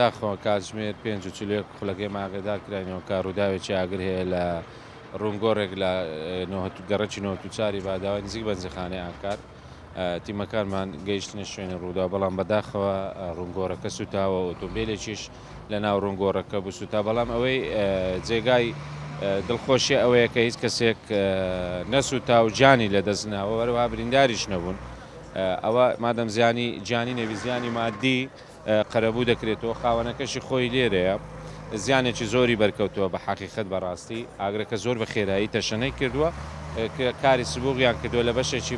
بەداخەوە کاتژمێر 5:41 ئێمە ئاگادار کراینەوە کە ڕووداوێکی ئاگر هەیە لە ڕوونگۆڕێک لە گەڕەکی 94ی باداوای نزیک بەنزیخانەی ئاکار. تیمەکانمان گەیشتنە شوێنی ڕووداو، بەڵام بەداخەوە ڕوونگۆڕەکە سوتاوە، ئۆتۆمبیلێکیش لە ناو ڕوونگۆڕەکە بوو سوتا. بەڵام ئەوەی جێگای دڵخۆشی ئەوەیە کە هیچ کەسێک نەسوتا و گیانی لەدەست ناوە، هەروەها برینداریش نەبوون. ئەوە مادەم زیانی گیانی نەبی، زیانی مادی قەرەبوو دەکرێتەوە. خاوەنەکەشی خۆی لێرەیە، زیانێکی زۆری بەرکەوتووە. بە حەقیقەت بەڕاستی ئاگرەکە زۆر بە خێرایی تەشەنەی کردووە، کە کاری سبوغیان کردووە لە بەشێکی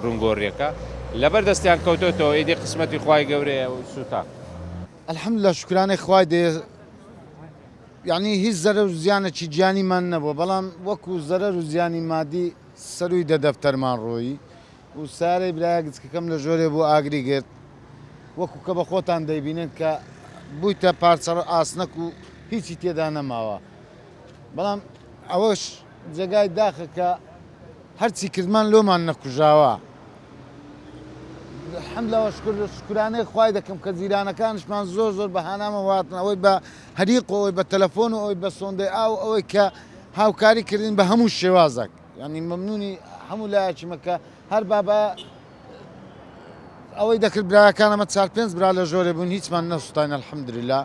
ڕوونگۆڕیەکە لەبەر دەستیان کەوتۆتەوە. ئیدی قسمەتی خوای گەورەیە و سووتا. الحمدلله، شکرانەی خوای دێ، یعنی هیچ زەرەر و زیانێکی گیانیمان نەبووە، بەڵام وەکو زەرەر و زیانی مادی سەروی 10 دەفتەرمان ڕۆیی و سارەی برایە گچکەکەم لە ژۆرێ بوو ئاگری گرت. وەکو کە بە خۆتان دەیبینن کە بوویتە پارچە ئاسنەک و هیچی تێدا نەماوە. بەڵام ئەوەش جێگای داخە کە هەرچی کردمان لۆمان نەکوژاوە. الحمدلله، شکرانەی خوای دەکەم کە جیرانەکانشمان زۆر زۆر بە هانامە واتن، ئەوەی بە هەریق و ئەوەی بە تەلەفۆن و ئەوەی بە سۆندەی ئاو، ئەوەی کە هاوکاری کردین بە هەموو شێوازێک. یعنی مەمنونی هەموو لایەکیمە کە هەر بابا ئەوەی دەکرد. برایەکانەمە چار پێنج برا لە ژۆرێ بوون، هیچمان نەسووتاین، الحمدلله.